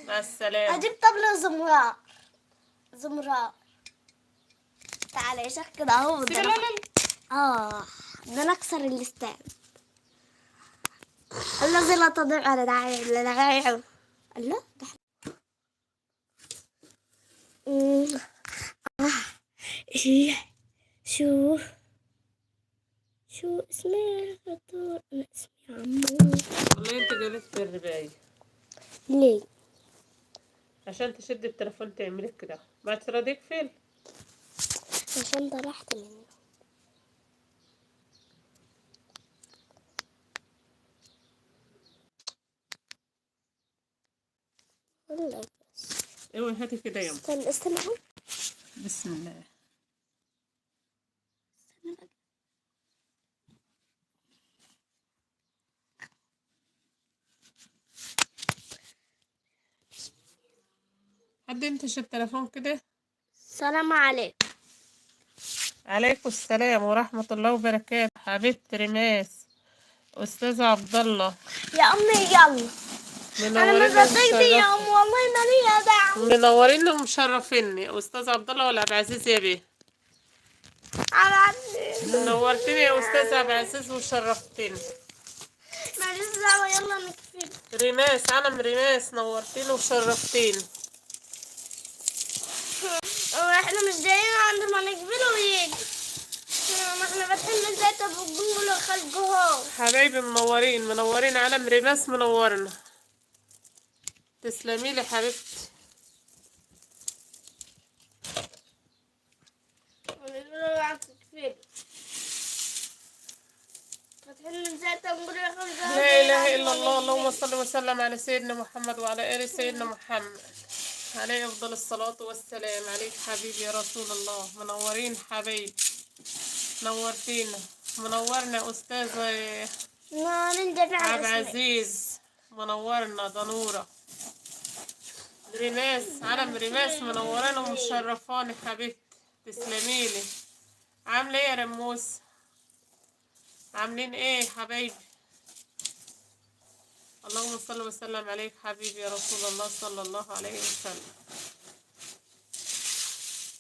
مع السلامة. اجيب طبلة زمراء زمراء. تعالى يا شيخ كده اهو. سيبي. لا لا لا. اه، بدنا نكسر ال stand الذي لا تضيع على داعي لا داعي. لا ده آه. إيه. شو اسمي فطور؟ انا اسمي عمو. والله انت جلست الرباية. ليه؟ عشان تشد التليفون تعملي كده، ما تراضي يقفل. عشان طرحت منه. والله بس. اوعي، هاتي كده يلا. استنى استنى أهو. بسم الله. استنى بقى. حد ينتش التليفون كده. السلام عليكم. عليكم السلام ورحمة الله وبركاته حبيبتي ريماس، أستاذ عبد الله. يا امي يلا، انا ما منورين صدقت يا ام. ومشرفين. والله ما ليا دعوه. منورين ومشرفيني أستاذ عبد الله ولا عبد العزيز يا بيه؟ على عندي. نورتني يا أستاذ عبد العزيز وشرفتني. ماليش دعوه، يلا نكفي. ريماس، عالم ريماس، نورتيني وشرفتيني. هو احنا مش جايين عند ما نقبله ويجي، ما احنا فاتحين من ساعتها بنقول خلقهم. حبايبي منورين منورين، عالم ريماس منورنا. تسلمي لي حبيبتي. فاتحين من ساعتها بنقول خلقهم. لا إله إلا الله، اللهم صل وسلم على سيدنا محمد وعلى آل سيدنا محمد، عليه أفضل الصلاة والسلام. عليك حبيبي يا رسول الله. منورين حبايبي، نورتينا، منورنا أستاذ منورين جميعا. عبد اسمي العزيز منورنا، ده نورة. ريماس، عالم ريماس منورانا ومشرفاني حبيبتي، تسلميلي. عاملة ايه يا رموس؟ عاملين ايه حبايبي؟ اللهم صل وسلم عليك حبيبي يا رسول الله صلى الله عليه وسلم.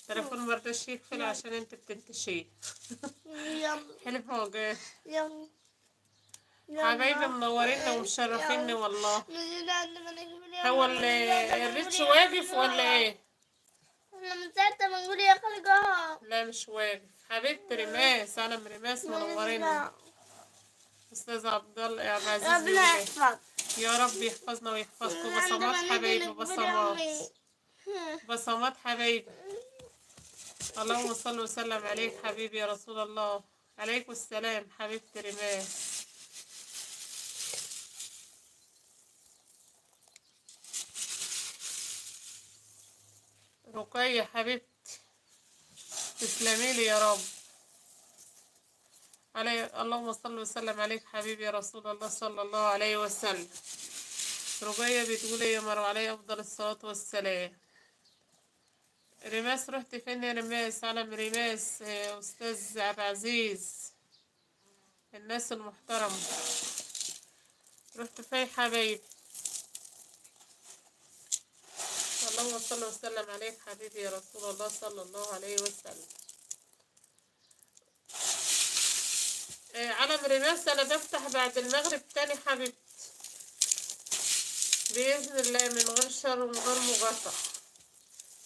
التليفون مرضاش يقفل عشان انت بتنتشيه. يلا. حلف هو جاي. يلا يلا. حبايبي منورينا ومشرفيني والله. مش عند ما نقبل يا هو ماما، من ساعتها بنقول الريتش يا واقف خلقهم. ولا ايه؟ احنا من ساعتها بنقول يا خلقهم. لا مش واقف. حبيبتي ريماس، انا من ريماس، منورينا. استاذ عبد الله يا عبد العزيز ربنا بيقول ايه؟ يحفظ. يا رب يحفظنا ويحفظكم. عند بصمات ما نيجي حبايبي. نقبل يا بصمات. أمي. بصمات حبايبي. اللهم صل وسلم عليك حبيبي يا رسول الله. عليكم السلام حبيبتي ريماس. رقية حبيبتي، تسلمي لي يا رب. علي اللهم صل وسلم عليك حبيبي يا رسول الله صلى الله عليه وسلم. رقية بتقول ايه يا مروة؟ عليه افضل الصلاة والسلام. ريماس رحت فين يا ريماس؟ عالم ريماس، استاذ عبد العزيز، الناس المحترمة، رحت فين حبايبي؟ اللهم صل وسلم عليك حبيبي يا رسول الله صلى الله عليه وسلم. عالم ريماس، انا بفتح بعد المغرب تاني حبيبتي بإذن الله، من غير شر ومن غير مغاطرة.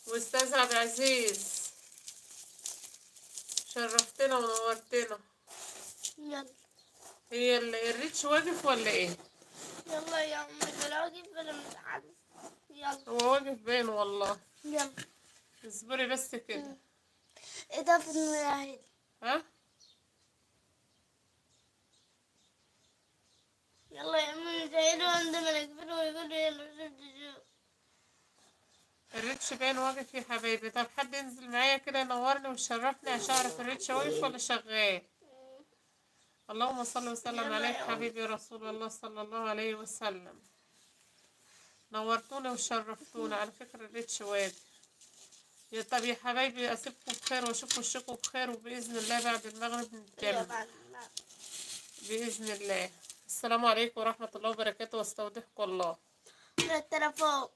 واستاذ عبد العزيز شرفتنا ونورتنا. يلا. هي الريتش واقف ولا ايه؟ يلا يا أمي، بلا واقف بلا مش عارف. يلا. هو واقف باين والله. يلا. اصبري بس كده. ايه ده في المراهد؟ ها. يلا يا أمي، نزينه عندما نكبر ويقولوا يلا شوف شوف. الريتش باين واقف يا حبايبي. طب حد ينزل معايا كده ينورني ويشرفني عشان اعرف الريتش واقف ولا شغال. اللهم صل وسلم يلا عليك يا أمي. حبيبي يا رسول الله صلى الله عليه وسلم. نورتونا وشرفتونا. على فكرة الريتش واقف. يا طب يا حبايبي اسيبكم بخير واشوف وشكم بخير، وباذن الله بعد المغرب يلا نتجمع بعد ما- باذن الله. السلام عليكم ورحمة الله وبركاته، واستودعكم الله. التلفون.